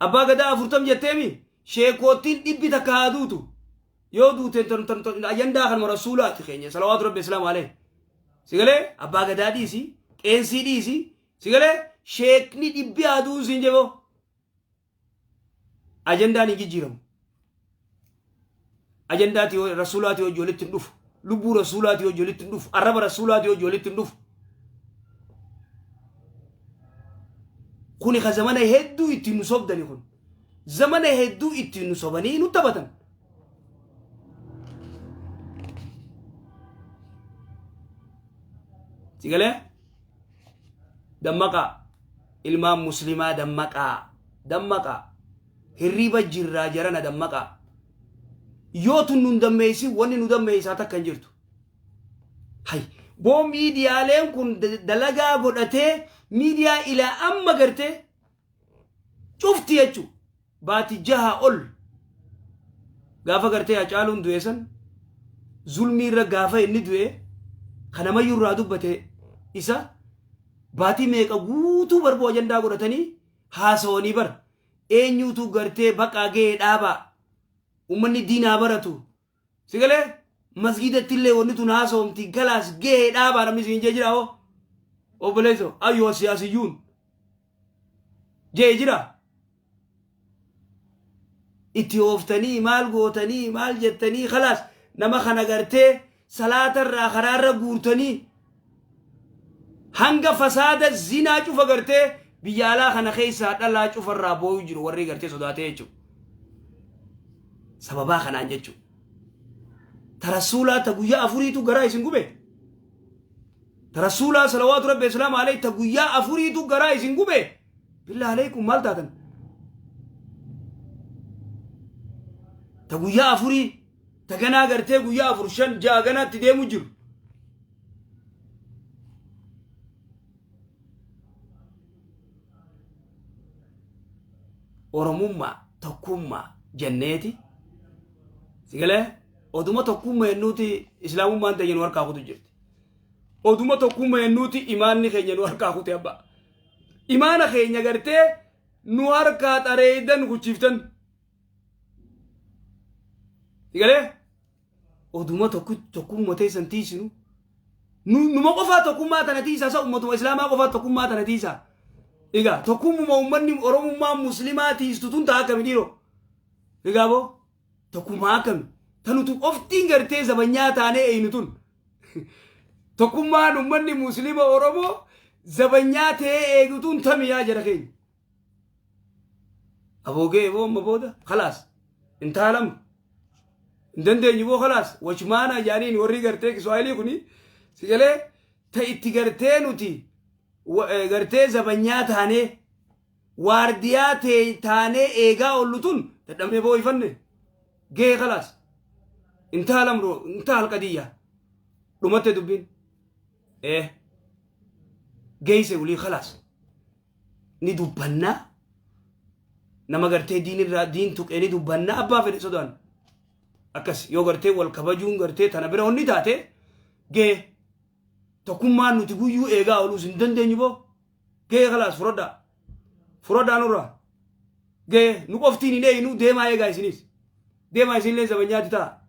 Abbaa gadaa afurtam jetteemi sheekottiin dhibbi takka haa duutu. Yoo duute ajandaa kanuma rasuulaati keenya salawaatu rabbi islaamu alayhi. Sigalee abbaa gadaa dhiisi qeensii dhiisi sigalee sheekni dhibbi haa du'uun siin jeboo. Ajandaan hin jijjiiramu. Ajandaati rasuulaati hojii walitti hin dhufu. Lubbuu rasuulaati hojii walitti hin dhufu. Arraba rasuulaati hojii walitti hin dhufu. Kuni ka zamana hedduu ittiin nu sobdani kun. Zamana hedduu ittiin nu sobanii nu taphatan. Sigalee? Dammaqaa. Ilmaan muslimaa dammaqaa. Dammaqaa. Hirriiba jirraa jarana dammaqaa. Yoo tun nun dammeessin wanni nu dammeessaa takka hin jirtu. Hay boo miidiyaaleen kun dalagaa godhatee miidiyaa ilaa amma gartee cufti jechuun baati jaha ol gaafa gartee Hacaaluun du'e san zulmii irra gaafa inni du'e kanamayyuu irraa dubbate isa baatii meeqa guutuu barboo ajandaa godhatanii haasawanii bar eenyuutu gartee baqaa ga'ee dhaabaa ummanni diinaa baratu si galee masgiidatti illee wanni tun haasawamti galaas ga'ee dhaabaa namni siin jee jira hoo obboleesso ayyoo siyaasiyyuun jee jira itti ooftanii maal gootanii maal jettanii kalaas nama kana gartee salaatarraa karaarra guurtanii hanga fasaada zinaa cufa gartee biyya alaa kana keessaa dhalaa cufarraa booyuu jiru warri gartee sodaatee jechuudha. Sababaa kanaan jechuudha. Ta rasuulaa ta guyyaa afuriitu garaa isin gube. Ta rasuulaa salawaatu rabbi islaama alayhi ta guyyaa afuriitu garaa isin gube. Billaa alaykum maal taatan? Ta guyyaa afurii ta ganaa gartee guyyaa afur shan ja'a ganaatti deemu jiru. Oromummaa tokkummaa jenneeti. Sigalee oduma tokkummaa jennuuti islaamummaan teenya nu harkaa kutu jirti. Oduma tokkummaa jennuuti imaanni keenya nu harkaa kute abbaa. Imaana keenya gartee nu harkaa xareeydan kuchiiftan. Sigalee oduma tokkummaa teessan tiisinu numa qofaa tokkummaa tana tiisaa sa ummatuma islaamaa qofaa tokkummaa tana tiisaa. Egaa tokkummuma ummanni oromummaa muslimaa tiistu tun ta'a akkami dhiiroo? Egaa boo tokkummaa akkami? Tanutu qoftiin gartee zabanyaa taanee eeynu tun. Tokkummaan ummanni muslima Oromoo zabanyaa ta'ee eegu tun tami yaa jara keenya. Aboogee boo amma booda khalaas intaalam hin dandeenyu boo khalaas wachmaana jaaniin warri gartee Kiswaahilii kuni si galee ta itti gartee nuti gartee zabanyaa taanee waardiyaa tee taanee eegaa oollu tun dadhabnee boo ifanne gee khalaas intaalam roo intaal qadiyyaa dhumatte dubbiin geeyse wulii khalaas ni dubbannaa nama gartee diin irraa diin tuqee ni dubbannaa abbaa fedhe sodaan akkas yoo gartee wal kabajuun gartee tana bira onni taate gee tokkummaan nuti guyyuu eegaa ooluus hin dandeenyu boo gee kalaas furadhaa furadhaa nurraa gee nu qoftiin hin eeynu deemaa eegaa isinis deemaa isinillee zabanyaatti ta'a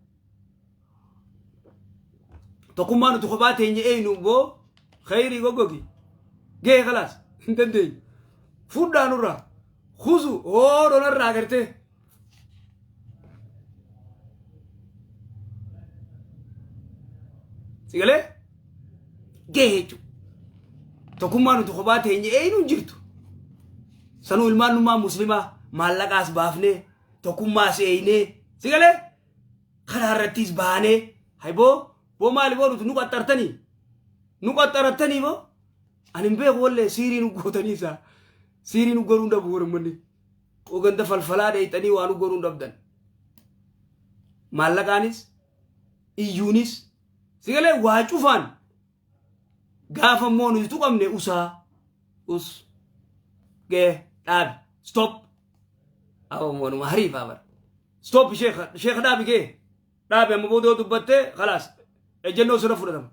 tokkummaa nuti kophaa teenye eeynu boo khayrii goggogi gee kalaas hin dandeenyu fudhaa nurraa kuzu hoodonarraa gartee si galee gee jechuudha tokkummaa nuti kophaa teenye eeynu hin jirtu sanuu ilmaan nummaa muslimaa maallaqaas baafnee tokkummaas eeynee si galee karaa irrattis baanee hay boo boo maali boo nuti nu qaxxartanii nu qaxxarattanii boo ani hin beeku wallee siirii nu gootanii isaa siirii nu godhuu hin dhabu warri oganda falfalaa dheeyxanii waa nu godhuu hin dhabdan maallaqaanis iyyuunis si galee waa cufaan gaafa immoo nuti tuqamne usaa us gee dhaabi stop Wanuma hariifaa bara. Stop sheekha sheekha dhaabi gee dhaabi amma booda yoo dubbatte khalaas ejjennoo sirra fudhatama.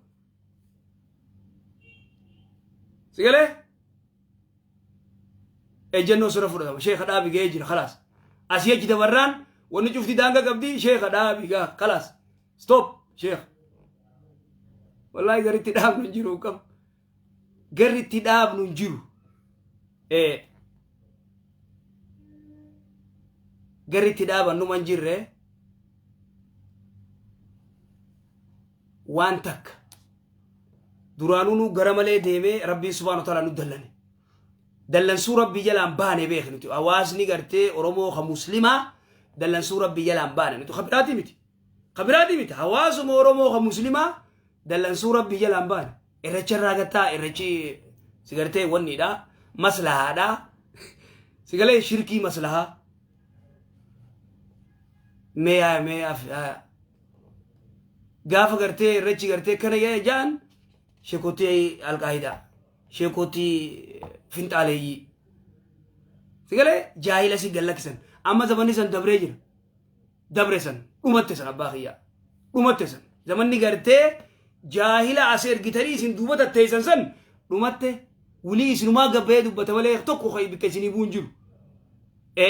Si galee ejjennoo sirra fudhatama sheekha dhaabi gee jira khalaas asii achi dabarraan wanni cufti daanga qabdi sheekha dhaabi gaa khalaas stop sheekha. Wallaahi garitti dhaabnu hin jiru qab garri itti dhaabnu hin jiru. Garri itti dhaaban numa hin jirre waan takka duraanuu nu gara malee deemee rabbiin subhaanahu wa ta'ala nu dallane. Dallansuu rabbii jalaan baane beek nuti hawaasni gartee Oromoo ka muslimaa dallansuu rabbii jalaan baane nuti ka biraatii miti. Ka biraatii miti hawaasuma Oromoo ka muslimaa dallansuu rabbii jalaan baane. Irrecha irraa gattaa irrechi si gartee wanniidha maslahaadha. Si galee shirkii maslahaa. Mee yaa mee yaa gaafa gartee irreechi gartee kana yaa ja'an sheekotii alqaayidaa sheekotii finxaaleeyyii. Si galee jaahila si gallakkisan. Amma zamanni san dabree jira. Dabre san dhumatte san abbaa kiyyaa dhumatte san zamanni gartee jaahila as ergitanii isin duuba tatteessan san dhumatte. Wulii isinumaa gabbahee dubbata malee tokko kan bikka isinii bu'u hin jiru.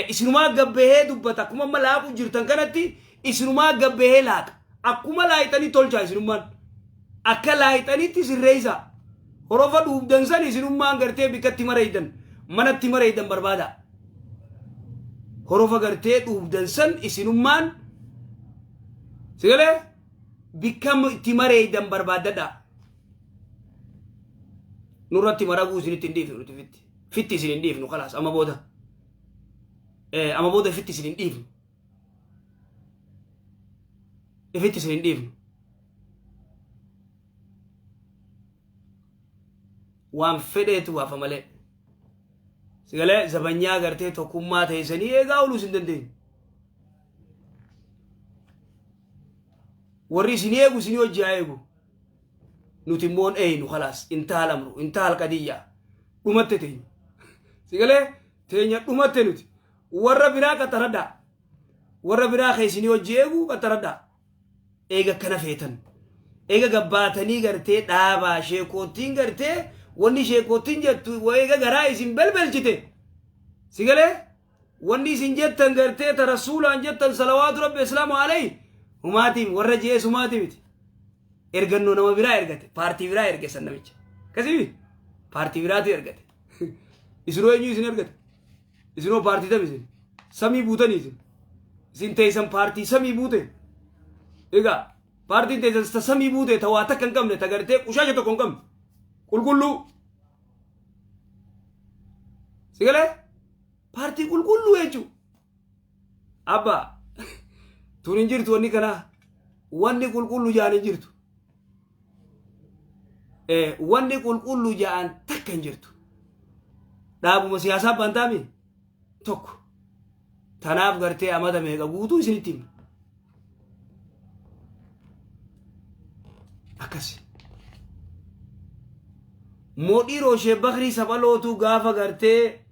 Isinumaa gabbahee dubbata akkuma amma laaqu jirtan kanatti isinumaa gabbahee laaqa. Akkuma laayixanii tolchaa isinummaan. Akka laayixanitti sirreessaa. Horofa dhuubdan san isinummaan gartee bikkatti mareeydan manatti mareeydan barbaada. Horofa gartee dhuubdan san isinummaan sigalee bikka itti mareeydan barbaadadha. Nurratti maraguu isinitti hin dhiifnu nuti fitti. Fitti isin hin dhiifnu kalaas amma booda. Amma booda fitti isin hin dhiifnu. Ifitti isin hin dhiifnu. Waan fedheetu hafa malee. Sigalee zabanyaa gartee tokkummaa teessanii eegaa ooluus hin dandeenyu. Warri isin eegu isin hojii haa eegu. Nuti immoo hin eeynu kalaas intaha lamru intaha alqadiyyaa dhumatte teenya. Sigalee teenya dhumatte nuti. Warra biraa qaxaradhaa. Warra biraa ka isinii hojii eegu qaxaradhaa. Eega akkana feetan. Eega gabbaatanii gartee dhaabaa sheekoottiin gartee wanni sheekoottiin jettu eega garaa isin belbelchite. Si galee? Wanni isin jettan gartee ta rasuulaan jettan salawaatu rabbi islaamu alayhi humaatiin warra je'ees humaati miti. Ergannoo nama biraa ergate paartii biraa erge san namicha. Akkasii paartii biraatu ergate. Isinoo eenyu isin ergate? Isinoo paartii tam isin? Samii buutanii isin. Isin teessan paartii samii buute. Egaa paartiin teessan ta samii buute ta waa takka hin qabne ta gartee qushaasha tokko hin qabne. Qulqulluu. Si galee? Paartii qulqulluu jechuudha. Abbaa tun hin jirtu wanni kanaa wanni qulqullu jaan hin jirtu. Wanni qulqullu ja'an takka hin jirtu. Dhaabuma siyaasaa abbaan taami tokko. Tanaaf gartee amata meeqa guutuu isinitti himna. Akkasi. Moodhii Rooshee Bakrii Saphalootu gaafa gartee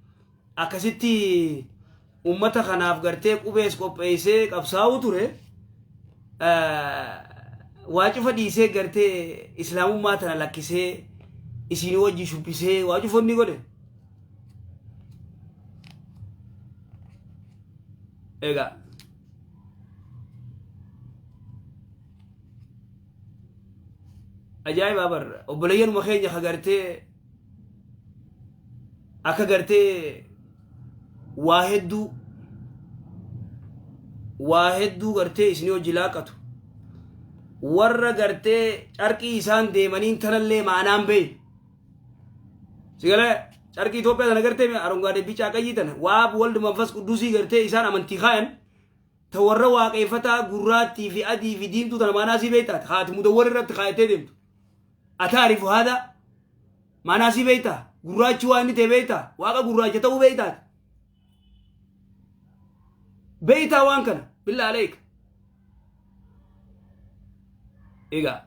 akkasitti ummata kanaaf gartee qubees qopheessee qabsaa'uu ture. Waa cufa dhiisee gartee islaamummaa tana lakkisee isin wajji shubbisee waa cufa inni godhe. Egaa ajaa'ibaa bar obboleeyyanuma keenya ka gartee akka gartee waa hedduu waa hedduu gartee isinii hojii laaqatu warra gartee carqii isaan deemaniin tanallee maanaan beeyi sigalee carqii Itoophiyaa tana gartee arongaadee bicaa qayyii tana waab waldi manfas quddusii gartee isaan amantii kaayan ta warra waaqeeffataa gurraattii fi adii fi diimtuu tana maanaa sii beektaati haati mudawwar irratti kaayatee deemtu ataarifu haadha maanaa sii beektaa gurraachi waan inni ta'e beektaa waaqa gurraacha ta'uu beektaati beektaa waan kana billaa aleeka egaa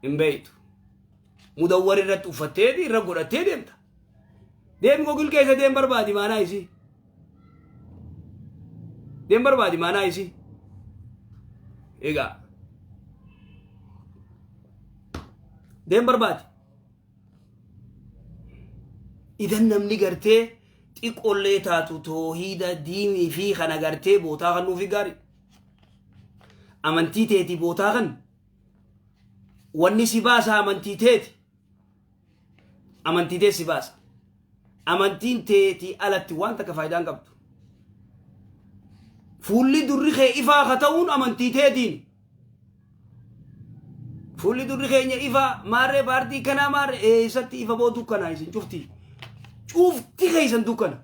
hin beektu mudawwar irratti uffattee irra godhattee deemta deemi gogil keessa deem barbaadi maanaa isii deem barbaadi maanaa isii egaa deem barbaadi idan namni gartee xiqqollee taatu toohiida diinii fi kana gartee bootaa kan nuufi gaarii amantii teetii bootaa kan wanni si baasa amantii teeti amantii tee si baasa amantiin teetii alatti waan takka faayidaa hin qabdu fuulli durri kee ifaa ka ta'uun amantii teetiin fuulli durri keenya ifaa maarree paartii kanaa maarree eessatti ifa boo dukkanaa isin cufti cufti keessan dukkana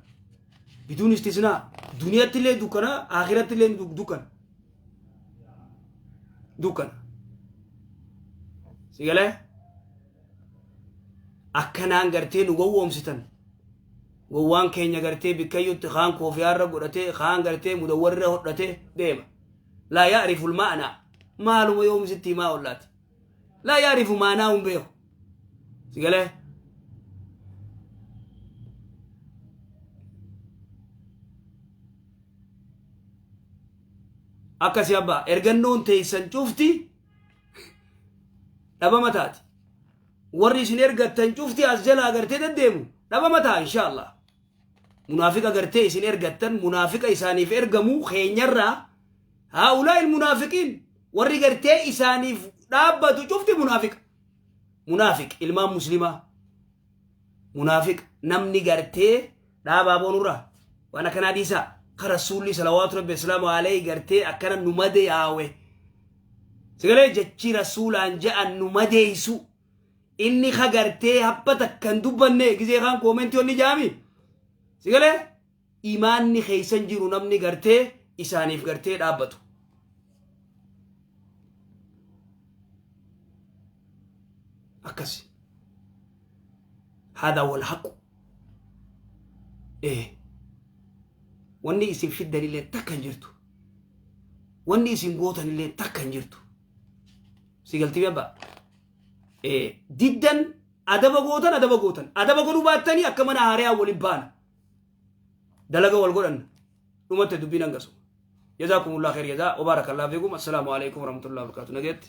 biduun istisnaa duniyatti illee dukkana akhiratti illee dukkana dukkana si galee akkanaan gartee nu gowwoomsitan. Gowwaan keenya gartee bikkayyutti kaan koofiyaarra godhatee kaan gartee mudawwarra hodhatee deema. Laa ya'rifu ma'anaa maaluma yoom sitti himaa ollaati. Laa ya'rifu ma'anaa hin beeku. Si galee? Akkasi abbaa ergannoon teessan cufti dhabama taati. Warri isin ergattan cufti as jalaa gartee deddeemu dhabama ta'a inshaallah. Munaafiqa gartee isin ergattan munaafiqa isaaniif ergamu keenyarraa haa'ulaa il munaafiqiin warri gartee isaaniif dhaabbatu cufti munaafiqa. Munaafiq ilmaan muslimaa. Munaafiq namni gartee dhaabaa boonurraa waan akkanaa dhiisaa ka rasuulli salawaatu rabbi islaamu alayhi gartee akkana nu madeeyaawe. Sigalee jechi rasuulaan ja'an nu madeeysu inni ka gartee habba takka hin dubbanne gizee kaan koomentii onni jaami. Sigalee imaanni keeysan jiru namni gartee isaaniif gartee dhaabbatu. Akkasi. Haadaa wal haqu. Ee. Wanni isin fiddanillee takka hin jirtu. Wanni isin gootanillee takka hin jirtu. Si galtii abbaa. Ee. Diddan adaba gootan adaba gootan. Adaba godhuu baattanii akka mana haariyaa waliin baana. Dalaga wal godhanna. Dhumatte dubbiin hangasuma. Jazaakumullah khair jazaa. Wabaarakallahu fiikum. Assalaamu alaikum warahmatullahi wabarakatuh. Nageetti.